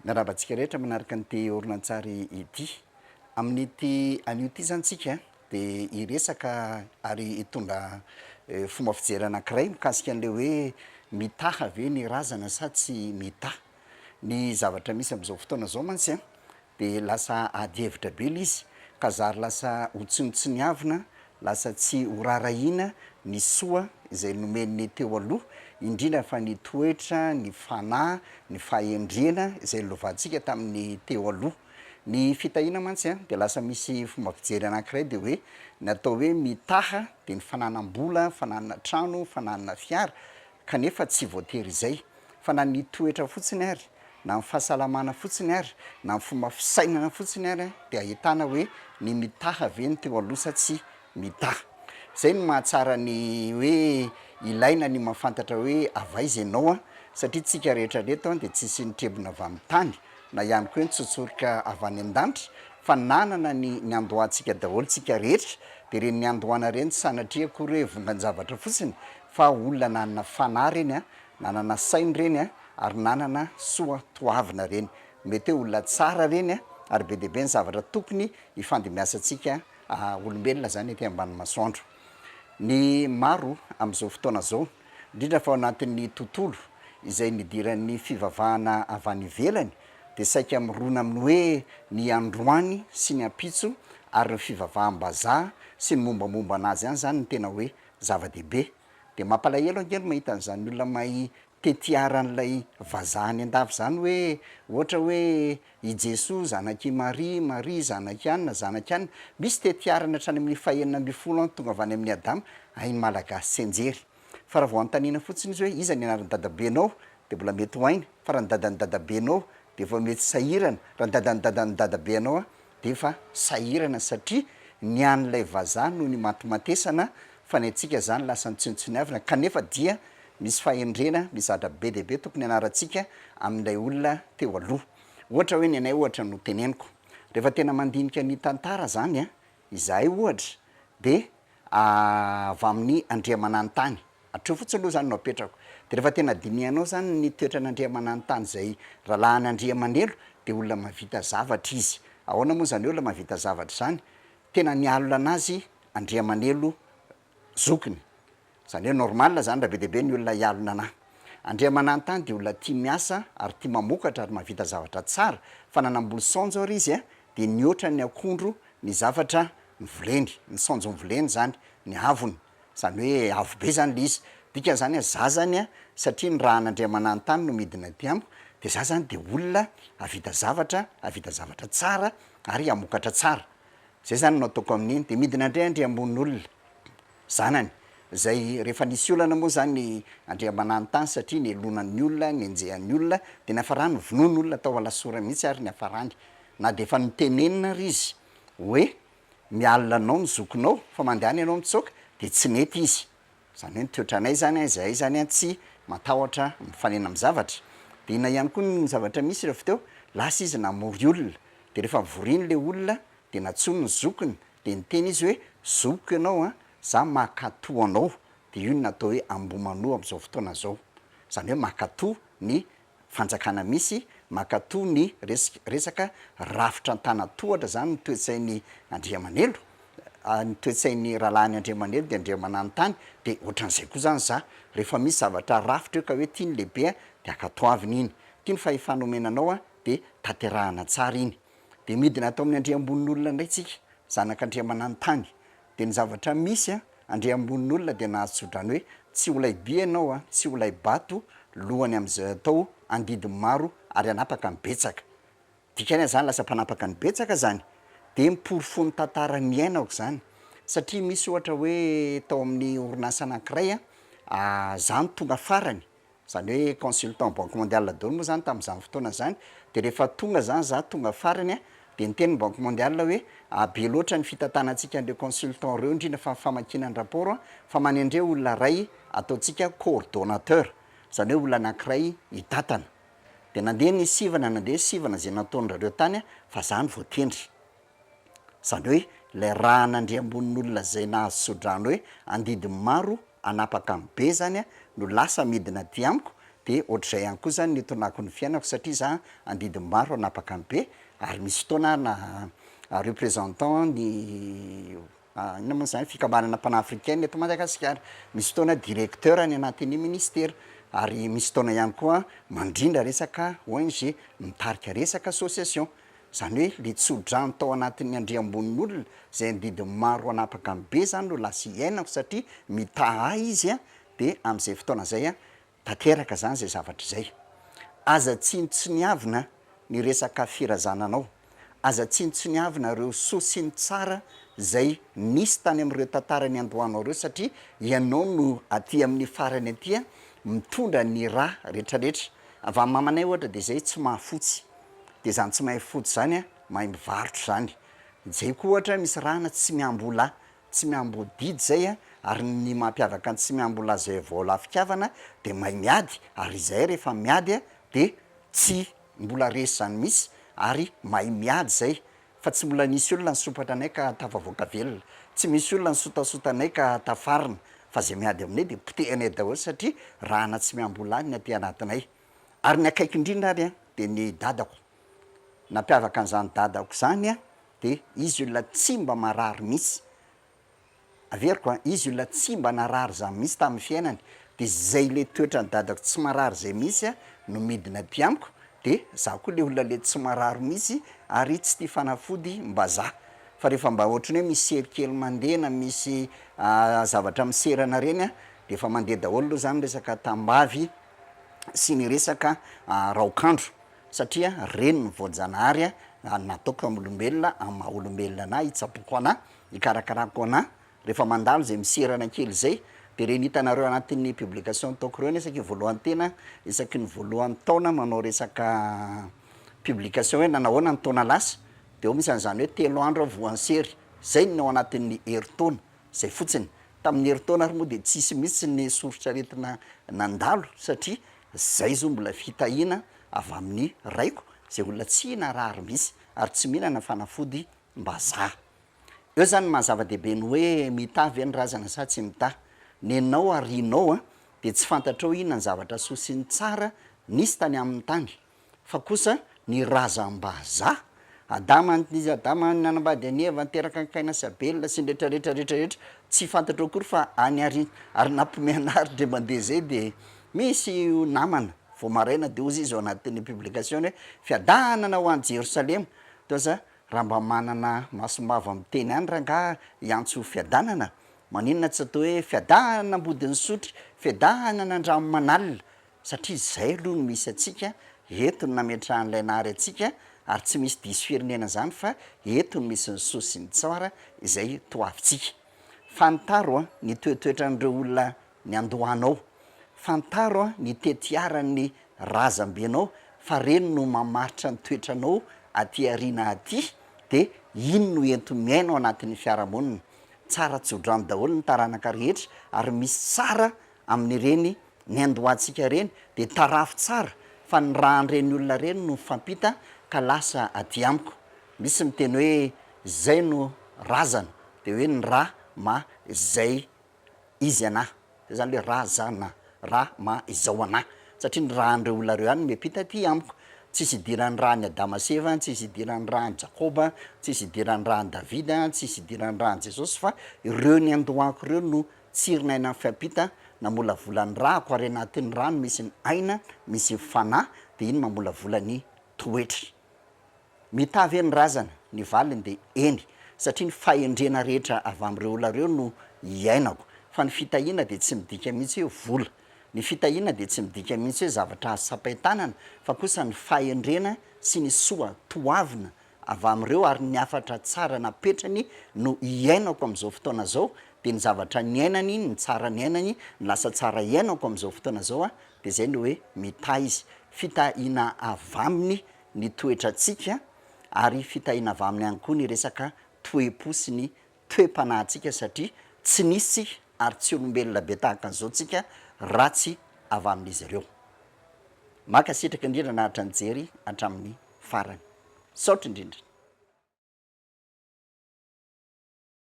Miarahaba antsika rehetra manaraka an'ity horonantsary ity. Amin'ity anio ity izany tsika dia hiresaka ary hitondra fomba fijery anankiray mikasika an'ilay hoe mitaha ve ny razana sa tsy mitaha. Ny zavatra misy amin'izao fotoana izao mantsy an, dia lasa ady hevitra be ilay izy ka zary lasa ho tsinontsiniavina, lasa tsy ho raharahiana ny soa izay nomen'ny teo aloha, indrindra fa ny toetra, ny fanahy, ny fahendrena izay nilovantsika tamin'ny teo aloha. Ny fitahiana mantsy an, dia lasa misy fomba fijery anankiray dia hoe ny atao hoe mitaha dia ny fananam-bola, fananana trano, fananana fiara, kanefa tsy voatery izay. Fa na ny toetra fotsiny ary, na ny fahasalamana fotsiny ary, na ny fomba fisainana fotsiny ary dia ahitana hoe ny mitaha ve ny teo aloha sa tsy mitaha. Izay no mahatsara ny hoe ilaina ny mahafantatra hoe avy aiza ianao an, satria tsika rehetra reto an dia tsisy nitrebona avy amin'ny tany na ihany koa hoe nitsotsorika avy any an-danitra fa nanana ny niandohantsika daholo tsika rehetra, dia ireny niandohana ireny tsy sanatria akory hoe vongan-javatra fotsiny fa olona nanana fanahy ireny an, Nanana saina ireny ary nanana soa toavina ireny. Mety hoe olona tsara ireny ary be dia be ny zavatra tokony hifandimbiasantsika olombelona izany ety ambany masoandro. Ny maro amin'izao fotoana izao, indrindra fa ao anatin'ny tontolo izay nidiran'ny fivavahana avy any ivelany dia saika mirona amin'ny hoe ny androany sy ny ampitso ary ny fivavaham-bazaha sy ny mombamomba an'azy ihany izany no tena hoe zava-dehibe. Dia mampalahelo ange ny mahita an'izany olona mahay tetiaran'ilay vazaha any an-dafy izany hoe ohatra hoe i Jesoa zanak'i Maria, Maria zanak'i anona, zanak'i anona. Misy tetiarana hatrany amin'ny fahenina ambin'ny folo an tonga avy any amin'i Adama, hain'ny Malagasy tsianjery. Fa raha vao anontaniana fotsiny izy hoe iza ny anaran'ny dadabenao dia mbola mety ho hainy, fa raha ny dadan'ny dadabenao dia efa mety sahirana, raha ny dadan'ny dadan'ny dadabenao dia efa sahirana satria ny an'ilay vazaha no nimatimatesana fa ny antsika izany lasa nitsinontsiniavina kanefa dia misy fahendrena, misy zavatra be dia be tokony hianarantsika amin'ilay olona teo aloha. Ohatra hoe ny anay ohatra no teneniko, rehefa tena mandinika ny tantara izany an, izahay ohatra dia avy amin'ny Andriamananitany, Hatreo fotsiny aloha izany no apetrako. Dia rehefa tena dinihanao izany ny toetran'Andriamananitany izay rahalahin'Andriamanelo dia olona mahavita zavatra izy. Ahoana moa izany hoe olona mahavita zavatra izany? Tena nialona an'azy Andriamanelo zokiny. Izany hoe normal izany raha be dia be ny olona hialona an'ahy. Andriamananitany dia olona tia miasa ary tia mamokatra ary mahavita zavatra tsara fa na namboly saonjo ary izy dia nihoatra ny akondro ny zavatra novoleny, ny saonjo novoleny izany, ny haavony. Izany hoe avo be izany ilay izy. Dikan'izany za zany an, satria ny rahan'Andriamananitany no midina aty amiko, dia za zany dia olona hahavita zavatra, hahavita zavatra tsara ary hamokatra tsara. Zay zany no ataoko amin'iny. Dia midina indray Andriambonin'olona, zanany, izay rehefa nisy olana moa zany Andriamananitany satria nialonan'ny olona, nenjehan'ny olona, dia niafarany novonoin'ny olona tao Alasora mihitsy ary niafarany. Na dia efa notenenina ary izy hoe mialona anao ny zokinao fa mandehana ianao mitsoaka dia tsy nety izy, izany hoe ny toetranay izany an, izahay izany an tsy matahotra mifanena amin'ny zavatra, dia inona ihany koa ny zavatra misy rehefa teo, lasa izy namory olona, dia rehefa nivoriny ilay olona dia nantsoiny ny zokiny dia niteny izy hoe zokiko ianao an, za mankatò anao, dia io no natao hoe Ambohimanoa amin'izao fotoana izao, izany hoe mankatò ny fanjakana misy mankatò ny resaka rafitra an-tanan-tohatra zany ny toe-tsain'i Andriamanelo, ny toe-tsain'ny rahalahin'i Andriamanelo dia Andriamananitany dia ohatran'izay koa zany za, rehefa misy zavatra rafitra eo ka hoe tia ny lehibe dia ankatoavina iny, tia ny fahefana omena anao dia tanterahana tsara iny. Dia midina ato amin'ny Andriamboninolona indray tsika, zanak'Andriamananitany, Dia ny zavatra misy an, Andriambonin'olona dia nahazo tsodrano hoe tsy ho lay-by ianao an, tsy ho lay-bato, lohany amin'izay atao, handidy ny maro ary hanapaka ny betsaka. Dikany izany lasa mpanapaka ny betsaka izany. Dia ny porofon'ny tantara niainako izany. Satria misy ohatra hoe tao amin'ny orinasa anankiray an, za no tonga farany, Izany hoe consultant banque mondiale daholo moa izany tamin'izany fotoana izany, dia rehefa tonga izany za tonga farany an, dia niteny ny banque mondiale hoe be loatra ny fitantanantsika an'ireo consultant ireo indrindra fa ny famakiana ny rapport an, fa manendre olona iray ataontsika coordonnateur, izany hoe olona anankiray hitantana. Dia nandeha ny sivana nandeha ny sivana izay nataon-drareo tany an, fa za no voatendry. Izany hoe ilay rahan'Andriambonin'olona izay nahazo tsodrano hoe andidy maro hanapaka ny be izany no lasa midina aty amiko. Dia ohatr'izay ihany koa zany ny itonako ny fiainako satria za andidy maro hanapaka ny be ary misy fotoana aho na représentant ny inona moa zany fikambanana panafricaine eto Madagasikara, misy fotoana directeur any anatin'ny ministera ary misy fotoana ihany koa mandrindra resaka ONG, mitarika resaka association. Izany hoe le tso-drano tao anatin'ny andriambonin'olona izay andidy maro hanapaka ny be zany no lasa iainako satria mitaha ahy izy an, dia amin'izay fotoana izay an, tanteraka zany izay zavatra izay. Aza tsinontsiniavina ny resaka firazananao, aza tsinontsiniavina ireo soa sy ny tsara izay nisy tany amin'ireo tantara niandohanao ireo satria ianao no aty amin'ny farany aty an, mitondra ny ra retraretra. Avy amin'ny mamanay ohatra dia izay tsy mahafotsy. De zany tsy mahay foot zany a, mahay mivarotra zany. Zay koa ohatra misy rahana tsy miambola, tsy miamboho didy zay a, ary ny mampiavaka ny tsy miambola zay vao lafikavana de mahay miady, ary izahay rehefa miady a de tsy mbola resy zany mihitsy ary mahay miady zay, fa tsy mbola nisy olona nisompatra anay ka tafavoaka velona, tsy misy olona nisotasota anay ka tafarina, fa zay miady aminay de potehanay daholo satria rahana tsy miambola ny aty anatinay. Ary ny akaiky indrindra ary dia ny dadako. Nampiavaka an'izany dadako izany dia izy olona tsy mba marary mihitsy. Averiko an, izy olona tsy mba narary izany mihitsy tamin'ny fiainany. Dia izay ilay toetran'ny dadako tsy marary izay mihitsy no midina aty amiko, dia izaho koa ilay olona ilay tsy marary mihitsy ary tsy tia fanafody mbazaha. Fa rehefa mba ohatran'ny hoe misy sery kely mandeha na misy zavatra miserana ireny an, dia efa mandeha daholo aloha izany resaka tambavy sy ny resaka raokandro satria reny ny voajanahary nataoko am olombelona am maha olombelona anah hitsaboako anah hikarakarako anah rehefa mandalo zay miserana kely zay de reny hitanareo anatin'ny publication ataoko reny isaky ny voalohan'ny tena isaky ny voalohan'ny taona manao resaka publication hoe nanahoana ny taona lasa de ao misy an'izany hoe telo andro aho voan'ny sery zay ny ao anatin'ny herintaona Izay fotsiny. Tamin'ny herintaona ary moa dia tsisy mihitsy ny soritr'aretina nandalo satria izay izao mbola fitahiana avy amin'ny raiko izay olona tsy narary mihitsy ary tsy mihinana fanafody mbazaha. Eo izany ny maha zava-dehibe ny hoe mitaha ve ny razana sa tsy mitaha. Nenao arinao an, dia tsy fantatrao inona ny zavatra soa sy ny tsara nisy tany aminy tany. Fa kosa ny razam-bazaha, Adama izy Adama nanambady an'i Eva niteraka an'i Kaina sy Abela sy ny rehetra rehetra rehetra rehetra, tsy fantatrao akory fa any ary ary nampiomehy anah ry ndry mandeha zay de misy namana vao maraina de hozy izy ao anatin'ny publication-ny hoe fiadanana ho an'i Jerosalema, toa za raha mba manana masom-bava miteny any rangaha hiantso fiadanana, maninona tsy atao hoe fiadanana Ambodin'Isotry, fiadanana Andranomanalina, satria izay aloha no misy antsika, eto no nametrahan'ilay Nahary antsika ary tsy misy diso firenena izany fa eto no misy ny soa sy ny tsara izay toavintsika. Fantaro ny toetoetran'ireo olona niandohanao, fantaro ny tetiaran'ny razambenao fa reny no mamaritra ny toetranao aty aoriana aty dia iny no ento-miaina ao anatin'ny fiarahamonina. Tsara tso-drano daholo ny taranaka rehetra ary misy tsara amin'ireny niandohantsika ireny dia tarafo tsara fa ny ràn'ireny olona ireny no mifampita ka lasa aty amiko. Misy miteny hoe izay no razana dia hoe ny rà ma izay izy anah, zay zany hoe razana, rà ma izao anah, satria ny ràn'ireo olona ireo ihany no miampita aty amiko. Tsisy idiran'ny ràn'i Adama sy Eva, tsisy idiran'ny ràn'i Jakoba, tsisy idiran'ny ràn'i Davida, tsisy idiran'ny ràn'i Jesosy fa ireo niandohako ireo no Tsirin'aina mifampita, namolavola ny rako ary anatin'ny rano misy ny aina, misy ny fanahy, dia iny mamolavola ny toetra. Mitaha ve ny razana? Ny valiny dia eny, satria ny fahendrena rehetra avy amin'ireo olona ireo no iainako. Fa ny fitahiana dia tsy midika mihitsy hoe vola. Ny fitahiana dia tsy midika mihitsy hoe zavatra azo tsapain-tanana, fa kosa ny fahendrena sy ny soa toavina avy amin'ireo ary ny hafatra tsara napetrany no iainako amin'izao fotoana izao dia ny zavatra niainany, ny tsara niainany no lasa tsara iainako amin'izao fotoana izao a, dia izay no hoe mitahy izy. Fitahiana avy aminy ny toetrantsika ary fitahiana avy aminy ihany koa ny resaka toe-po sy ny toe-panahintsika satria tsy nisy ary tsy olombelona be tahaka an'izao tsika raha tsy avy amin'izy ireo. Mankasitraka indrindra naharitra nijery hatramin'ny farany. Misaotra indrindra.